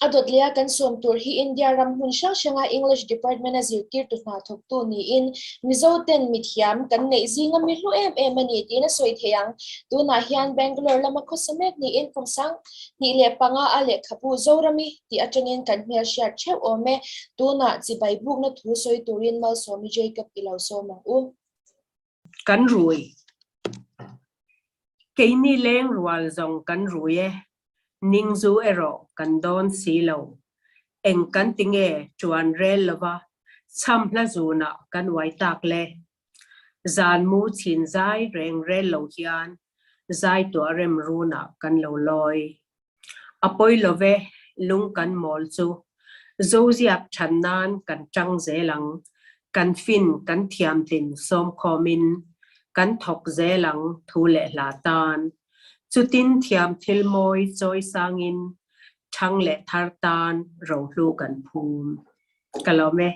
A dawt leh a kan sawm tur hi India ram hmun hrang hranga English Department-a zirtirtu hna thawktu niin Mizo ten mithiam kan neih zinga mi hlu em em a ni tiin a sawi thei ang. Tunah hian Bangalore lama khawsa mek niin kum 2005 a lehkhabu Zorami tih atangin kan hmelhriat theuh awm e. Tunah chibai bukna thu sawi turin Malsawmi Jacob i lo sawm ang u. Kan rui. Keini leng rual zawng kan rui e, ning zu erawh kan dawn si lo. Eng kan ti nge ṭuan rel lova chham hla zunah kan uai tak le? Zan mu chhin zai reng rel lo hian zai tuah rem runah kan lo lawi. A pawi lo ve, lung kan mawl chu. Zoziak chhan nan kan tang zel ang, kan fin kan thiamtlin sawmkhawmin kan thawk zel ang thu leh hla tan. Chutin thiam thil mawi chawi sangin thang leh thar tan rohlu kan phum. Ka lawm e.